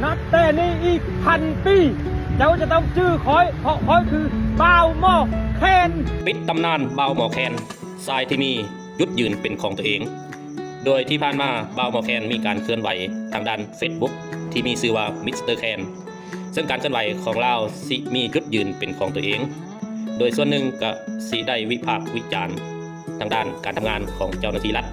ນັບແຕ່ນີ້ອີກພັນປີ ເຈົ້າຈະຕ້ອງຈື່ຂ້ອຍ ເພາະຂ້ອຍຄືບ່າວໝໍແຄນ. ປິດຕຳນານບ່າວໝໍແຄນ ຊາຍທີ່ມີຈຸດຢືນເປັນຂອງຕົວເອງ. ໂດຍທີ່ຜ່ານມາບ່າວໝໍແຄນມີການເຄື່ອນໄຫວທາງດ້ານເຟສບຸກທີ່ມີຊື່ວ່າມິດສະເຕີແຄນ ເຊິ່ງການເຄື່ອນໄຫວຂອງລາວຊິມີຈຸດຢືນເປັນຂອງຕົວເອງ ໂດຍສ່ວນໜຶ່ງກະຊິໄດ້ວິພາກວິຈານທາງດ້ານການທຳງານຂອງເຈົ້າໜ້າທີ່ລັດ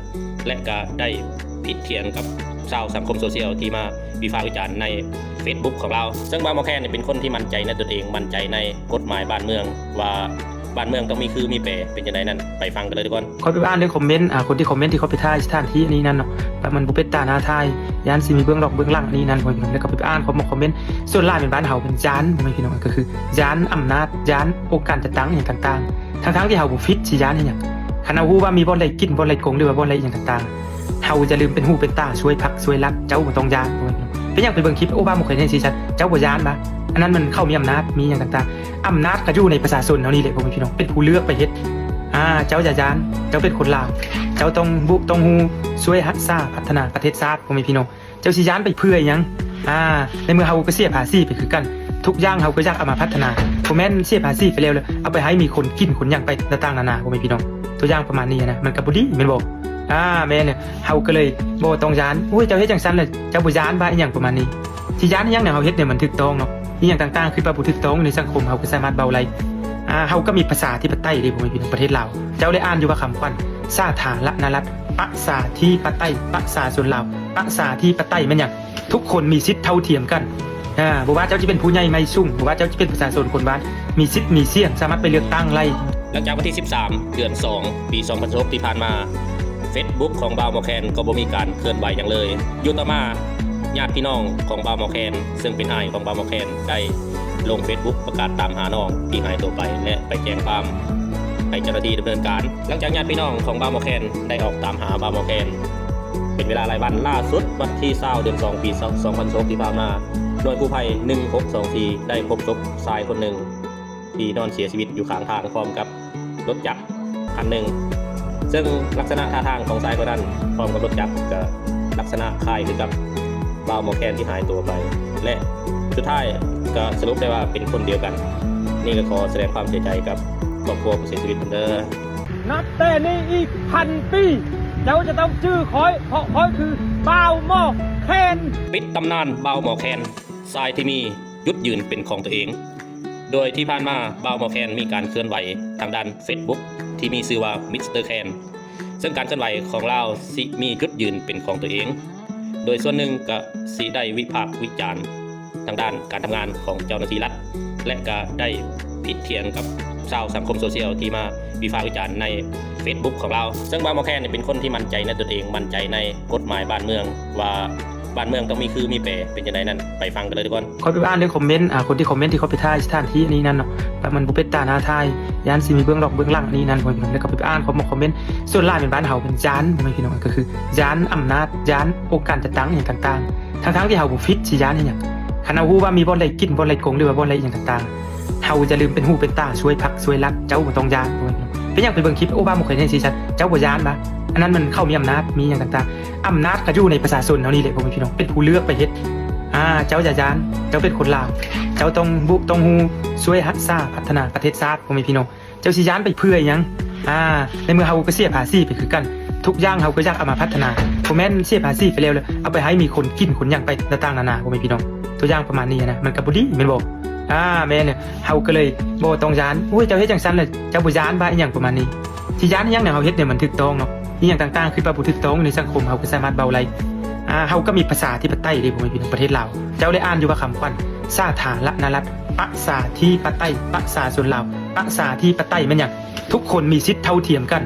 ແລະ ກະໄດ້ຜິດຖຽງກັບຊາວສັງຄົມໂຊຊຽວທີ່ມາວິພາກວິຈານໃນເຟສບຸກຂອງລາວ. ເຊິ່ງບ່າວໝໍແຄນນີ້ເປັນຄົນທີ່ໝັ້ນໃຈໃນຕົນເອງ, ໝັ້ນໃຈໃນກົດໝາຍບ້ານເມືອງວ່າ ບ້ານເມືອງຕ້ອງມີຄືມີແປ ເປັນຈັ່ງໃດນັ້ນ ໄປຟັງກັນເລີຍທຸກຄົນ. ຂ້ອຍໄປອ່ານໃນຄອມເມັນ ອ່າ ຄົນທີ່ຄອມເມັນທີ່ເຂົາໄປຖ່າຍສະຖານທີ່ອັນນີ້ນັ້ນເນາະ ແບບມັນບໍ່ເປັນຕາໜ້າຖ່າຍ ຢ້ານຊິມີເບື້ອງລອກເບື້ອງຫຼັງອັນນີ້ນັ້ນ ພໍ່ແມ່ພີ່ນ້ອງ. ແລ້ວກໍໄປອ່ານຄອມເມັນ ສ່ວນຫຼາຍແມ່ນບ້ານເຮົາເປັນຢ້ານ ພໍ່ແມ່ພີ່ນ້ອງ ກໍຄືຢ້ານອຳນາດ ຢ້ານອົງການຈັດຕັ້ງອີ່ຫຍັງຕ່າງໆ ທັງໆທີ່ເຮົາບໍ່ຜິດ ຊິຢ້ານເຮັດຫຍັງ? ຄັນເຮົາຮູ້ວ່າມີບ່ອນໃດກິນ ບ່ອນໃດໂກງ ຫຼືວ່າບ່ອນໃດອີ່ຫຍັງຕ່າງໆ ເຮົາຈະລືມເປັນຫູເປັນຕາຊ່ວຍພັກຊ່ວຍລັດ ເຈົ້າບໍ່ຕ້ອງຢ້ານ ພໍ່ແມ່ພີ່ນ້ອງ. ເປັນຫຍັງໄປເບິ່ງຄລິບ ໂອ້ ບ້ານບໍ່ເຄີຍເຮັດຊີ້ຊັ້ນ ເຈົ້າບໍ່ຢ້ານຫວາ? ອັນນັ້ນມັນເຂົາມີອຳນາດ ມີຫຍັງຕ່າງໆ ອຳນາດກໍຢູ່ໃນປະຊາຊົນເຮົານີ້ແຫຼະ ພໍ່ແມ່ພີ່ນ້ອງ ເປັນຜູ້ເລືອກໄປເຮັດ. ອ່າ ເຈົ້າຢ່າຢ້ານ ເຈົ້າເປັນຄົນລາວ ເຈົ້າຕ້ອງຮູ້ ຕ້ອງຮູ້ຊ່ວຍຮັກສາພັດທະນາປະເທດຊາດ ພໍ່ແມ່ພີ່ນ້ອງ. ເຈົ້າຊິຢ້ານໄປເພື່ອອີ່ຫຍັງ? ອ່າ ໃນເມື່ອເຮົາກໍເສຍພາສີໄປຄືກັນ ທຸກຢ່າງເຮົາກໍຢາກເອົາມາພັດທະນາ ບໍ່ແມ່ນເສຍພາສີໄປແລ້ວ ແລ້ວເອົາໄປໃຫ້ມີຄົນກິນຄົນຫຍັງໄປຕ່າງໆນານາ ພໍ່ແມ່ພີ່ນ້ອງ. ຕົວຢ່າງປະມານນີ້ນະ ມັນກໍບໍ່ດີແມ່ນບໍ່? ອ່າ ແມ່ນແຫຼະ ເຮົາກໍເລີຍບໍ່ຕ້ອງຢ້ານ ໂອ້ຍ ເຈົ້າເຮັດຈັ່ງຊັ້ນລະ ເຈົ້າບໍ່ຢ້ານຫວາ ອີ່ຫຍັງປະມານນີ້. ຊິຢ້ານອີ່ຫຍັງ ເຮົາເຮັດແນວມັນຖືກຕ້ອງເນາະ ອີ່ຫຍັງຕ່າງໆ ຄິດວ່າບໍ່ຖືກຕ້ອງໃນສັງຄົມ ເຮົາກໍສາມາດເວົ້າໄດ້. ອ່າ ເຮົາກໍມີພາສາທິປະໄຕເດ້ ພໍ່ແມ່ພີ່ນ້ອງ ປະເທດລາວ. ເຈົ້າໄດ້ອ່ານຢູ່ວ່າຄຳຂວັນ ສາທາລະນະລັດ ປະຊາທິປະໄຕ ປະຊາຊົນລາວ. ປະຊາທິປະໄຕແມ່ນຫຍັງ? ທຸກຄົນມີສິດເທົ່າທຽມກັນ. ອ່າ ບໍ່ວ່າເຈົ້າຈະເປັນຜູ້ໃຫຍ່ໃໝ່ສູງ ບໍ່ວ່າເຈົ້າຈະເປັນປະຊາຊົນຄົນບ້ານ ມີສິດມີສຽງ ສາມາດໄປເລືອກຕັ້ງໄດ້. ຫຼັງຈາກວັນທີສິບສາມ ເດືອນສອງ ປີສອງພັນສິບຫົກ ທີ່ຜ່ານມາ ເຟສບຸກຂອງບ່າວໝໍແຄນກໍບໍ່ມີການເຄື່ອນໄຫວຫຍັງເລີຍ. ຢູ່ຕໍ່ມາ ຍາດພີ່ນ້ອງຂອງບ່າວໝໍແຄນ ເຊິ່ງເປັນອ້າຍຂອງບ່າວໝໍແຄນ ໄດ້ລົງເຟສບຸກປະກາດຕາມຫານ້ອງທີ່ຫາຍຕົວໄປ ແລະ ໄປແຈ້ງຄວາມໃຫ້ເຈົ້າໜ້າທີ່ດຳເນີນການ. ຫຼັງຈາກຍາດພີ່ນ້ອງຂອງບ່າວໝໍແຄນໄດ້ອອກຕາມຫາບ່າວໝໍແຄນ ເປັນເວລາຫຼາຍວັນ, ລ່າສຸດວັນທີຊາວ ເດືອນສອງ ປີສອງພັນສິບຫົກ ທີ່ຜ່ານມາ ໜ່ວຍກູ້ໄພ ໜຶ່ງຫົກສອງສີ່ ໄດ້ພົບສົບຊາຍຄົນໜຶ່ງ ທີ່ນອນເສຍຊີວິດຢູ່ຂ້າງທາງ ພ້ອມກັບລົດຈັກຄັນໜຶ່ງ ເຊິ່ງລັກສະນະທ່າທາງຂອງຊາຍຄົນນັ້ນ ພ້ອມກັບລົດຈັກ ກໍລັກສະນະຄ້າຍຄືກັບບ່າວໝໍແຄນທີ່ຫາຍຕົວໄປ ແລະ ສຸດທ້າຍກໍສະຫຼຸບໄດ້ວ່າເປັນຄົນດຽວກັນ. ນີ້ກໍຂໍສະແດງຄວາມເສຍໃຈກັບຄອບຄົວຜູ້ເສຍຊີວິດນຳເດີ. ນັບແຕ່ນີ້ອີກພັນປີ ເຈົ້າຈະຕ້ອງຈື່ຂ້ອຍ ເພາະຂ້ອຍຄືບ່າວໝໍແຄນ. ປິດຕຳນານບ່າວໝໍແຄນ ຊາຍທີ່ມີຈຸດຢືນເປັນຂອງຕົວເອງ. ໂດຍທີ່ຜ່ານມາບ່າວໝໍແຄນມີການເຄື່ອນໄຫວທາງດ້ານເຟສບຸກທີ່ມີຊື່ວ່າມິດສະເຕີແຄນ ເຊິ່ງການເຄື່ອນໄຫວຂອງລາວຊິມີຈຸດຢືນເປັນຂອງຕົວເອງ ໂດຍສ່ວນໜຶ່ງກະຊິໄດ້ວິພາກວິຈານທາງດ້ານການທຳງານຂອງເຈົ້າໜ້າທີ່ລັດ ແລະ ກະໄດ້ຜິດຖຽງກັບຊາວສັງຄົມໂຊຊຽວທີ່ມາວິພາກວິຈານໃນເຟສບຸກຂອງລາວ. ເຊິ່ງບ່າວໝໍແຄນນີ້ເປັນຄົນທີ່ໝັ້ນໃຈໃນຕົນເອງ, ໝັ້ນໃຈໃນກົດໝາຍບ້ານເມືອງວ່າ ບ້ານເມືອງຕ້ອງມີຄືມີແປ ເປັນຈັ່ງໃດນັ້ນ ໄປຟັງກັນເລີຍທຸກຄົນ. ຂ້ອຍໄປອ່ານໃນຄອມເມັນ ອ່າ ຄົນທີ່ຄອມເມັນທີ່ເຂົາໄປຖ່າຍສະຖານທີ່ນີ້ນັ້ນເນາະ ແບບມັນບໍ່ເປັນຕາໜ້າຖ່າຍ ຢ້ານຊິມີເບື້ອງລອກເບື້ອງຫຼັງອັນນີ້ນັ້ນ ພໍ່ແມ່ພີ່ນ້ອງ. ແລ້ວກໍໄປອ່ານຄອມເມັນ ສ່ວນຫຼາຍແມ່ນບ້ານເຮົາເປັນຢ້ານ ພໍ່ແມ່ພີ່ນ້ອງ ກໍຄືຢ້ານອຳນາດ ຢ້ານອົງການຈັດຕັ້ງອີ່ຫຍັງຕ່າງໆ ທັງໆທີ່ເຮົາບໍ່ຜິດ ຊິຢ້ານເຮັດຫຍັງ? ຄັນເຮົາຮູ້ວ່າມີບ່ອນໃດກິນ ບ່ອນໃດໂກງ ຫຼືວ່າບ່ອນໃດອີ່ຫຍັງຕ່າງໆ ເຮົາຈະລືມເປັນຫູເປັນຕາ ຊ່ວຍພັກ ຊ່ວຍລັດ ເຈົ້າບໍ່ຕ້ອງຢ້ານ ເປັນຫຍັງໄປເບິ່ງຄລິບ ໂອ້ ບ້ານບໍ່ເຄີຍເຮັດຊີ້ຊັ້ນ ເຈົ້າບໍ່ຢ້ານຫວາ? ອັນນັ້ນມັນເຂົາມີອຳນາດ ມີຫຍັງຕ່າງໆ ອຳນາດກໍຢູ່ໃນປະຊາຊົນເຮົານີ້ແຫຼະ ພໍ່ແມ່ພີ່ນ້ອງ ເປັນຜູ້ເລືອກໄປເຮັດ. ອ່າ ເຈົ້າຢ່າຢ້ານ ເຈົ້າເປັນຄົນລາວ ເຈົ້າຕ້ອງຮູ້ ຕ້ອງຮູ້ຊ່ວຍຮັກສາພັດທະນາປະເທດຊາດ ພໍ່ແມ່ພີ່ນ້ອງ. ເຈົ້າຊິຢ້ານໄປເພື່ອອີ່ຫຍັງ? ອ່າ ໃນເມື່ອເຮົາກໍເສຍພາສີໄປຄືກັນ ທຸກຢ່າງເຮົາກໍຢາກເອົາມາພັດທະນາ ບໍ່ແມ່ນເສຍພາສີໄປແລ້ວ ແລ້ວເອົາໄປໃຫ້ມີຄົນກິນຄົນຫຍັງໄປຕ່າງໆນານາ ພໍ່ແມ່ພີ່ນ້ອງ. ຕົວຢ່າງປະມານນີ້ນະ ມັນກໍບໍ່ດີແມ່ນບໍ່? ອ່າ ແມ່ນແຫຼະ ເຮົາກໍເລີຍບໍ່ຕ້ອງຢ້ານ ໂອ້ຍ ເຈົ້າເຮັດຈັ່ງຊັ້ນລະ ເຈົ້າບໍ່ຢ້ານຫວາ ອີ່ຫຍັງປະມານນີ້. ຊິຢ້ານອີ່ຫຍັງ ເຮົາເຮັດແນວມັນຖືກຕ້ອງເນາະ ອີ່ຫຍັງຕ່າງໆ ຄິດວ່າບໍ່ຖືກຕ້ອງໃນສັງຄົມ ເຮົາກໍສາມາດເວົ້າໄດ້. ອ່າ ເຮົາກໍມີປະຊາທິປະໄຕເດ້ ພໍ່ແມ່ພີ່ນ້ອງ ປະເທດລາວ. ເຈົ້າໄດ້ອ່ານຢູ່ວ່າຄຳຂວັນ ສາທາລະນະລັດ ປະຊາທິປະໄຕ ປະຊາຊົນລາວ. ປະຊາທິປະໄຕແມ່ນຫຍັງ? ທຸກຄົນມີສິດເທົ່າທຽມກັນ.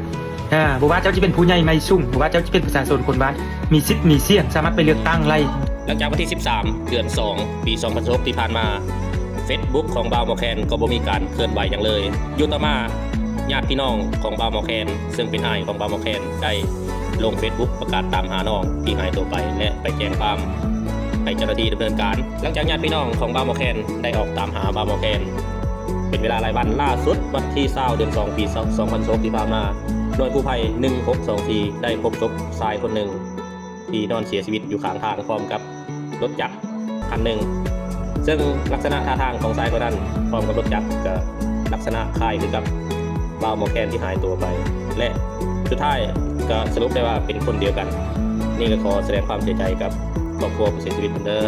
ອ່າ ບໍ່ວ່າເຈົ້າຈະເປັນຜູ້ໃຫຍ່ໃໝ່ສູງ ບໍ່ວ່າເຈົ້າຈະເປັນປະຊາຊົນຄົນບ້ານ ມີສິດມີສຽງ ສາມາດໄປເລືອກຕັ້ງໄດ້. ຫຼັງຈາກວັນທີສິບສາມ ເດືອນສອງ ປີສອງພັນສິບຫົກ ທີ່ຜ່ານມາ ເຟສບຸກຂອງບ່າວໝໍແຄນກໍບໍ່ມີການເຄື່ອນໄຫວຫຍັງເລີຍ. ຢູ່ຕໍ່ມາ ຍາດພີ່ນ້ອງຂອງບ່າວໝໍແຄນ ເຊິ່ງເປັນອ້າຍຂອງບ່າວໝໍແຄນ ໄດ້ລົງເຟສບຸກປະກາດຕາມຫານ້ອງທີ່ຫາຍຕົວໄປ ແລະ ໄປແຈ້ງຄວາມໃຫ້ເຈົ້າໜ້າທີ່ດຳເນີນການ. ຫຼັງຈາກຍາດພີ່ນ້ອງຂອງບ່າວໝໍແຄນໄດ້ອອກຕາມຫາບ່າວໝໍແຄນເປັນເວລາຫຼາຍວັນ, ລ່າສຸດວັນທີຊາວ ເດືອນສອງ ປີສອງພັນສິບຫົກ ທີ່ຜ່ານມາ ໜ່ວຍກູ້ໄພ ໜຶ່ງຫົກສອງສີ່ ໄດ້ພົບສົບຊາຍຄົນໜຶ່ງ ທີ່ນອນເສຍຊີວິດຢູ່ຂ້າງທາງ ພ້ອມກັບລົດຈັກ ອັນໜຶ່ງ ເຊິ່ງລັກສະນະທ່າທາງຂອງຊາຍຄົນນັ້ນ ພ້ອມກັບລົດຈັກ ກໍລັກສະນະຄ້າຍຄືກັບບ່າວໝໍແຄນທີ່ຫາຍຕົວໄປ ແລະ ສຸດທ້າຍກໍສະຫຼຸບໄດ້ວ່າເປັນຄົນດຽວກັນ. ນີ້ກໍຂໍສະແດງຄວາມເສຍໃຈກັບຄອບຄົວຜູ້ເສຍຊີວິດເດີ.